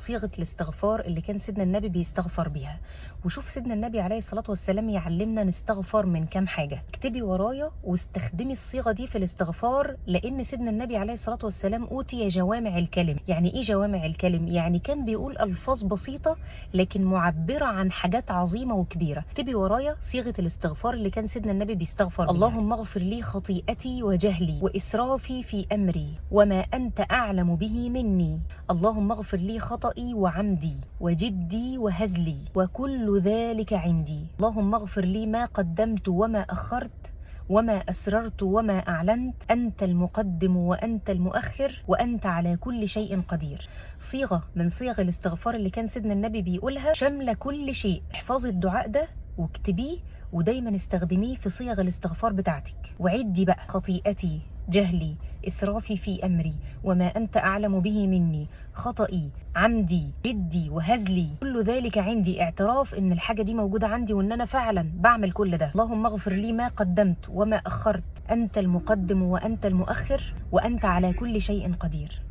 صيغة الاستغفار اللي كان سيدنا النبي بيستغفر بيها. وشوف سيدنا النبي عليه الصلاة والسلام يعلمنا نستغفر من كام حاجة. اكتبي ورايا واستخدمي الصيغة دي في الاستغفار، لأن سيدنا النبي عليه الصلاة والسلام أوتي جوامع الكلم. يعني إيه جوامع الكلم؟ يعني كان بيقول ألفاظ بسيطة لكن معبرة عن حاجات عظيمة وكبيرة. اكتبي ورايا صيغة الاستغفار اللي كان سيدنا النبي بيستغفر بيها. اللهم اغفر لي خطيئتي وجهلي وإسرافي في أمري وما أنت أعلم به مني. اللهم اغفر لي خطئي وعمدي وجدي وهزلي وكل ذلك عندي. اللهم اغفر لي ما قدمت وما أخرت وما أسررت وما أعلنت، أنت المقدم وأنت المؤخر وأنت على كل شيء قدير. صيغة من صيغ الاستغفار اللي كان سيدنا النبي بيقولها شاملة كل شيء. احفظي الدعاء ده واكتبيه ودايما استخدميه في صيغ الاستغفار بتاعتك. وعدي بقى: خطيئتي، جهلي، إسرافي في أمري وما أنت أعلم به مني، خطئي، عمدي، جدي وهزلي، كل ذلك عندي. اعتراف إن الحاجة دي موجودة عندي وإن أنا فعلا بعمل كل ده. اللهم اغفر لي ما قدمت وما أخرت، أنت المقدم وأنت المؤخر وأنت على كل شيء قدير.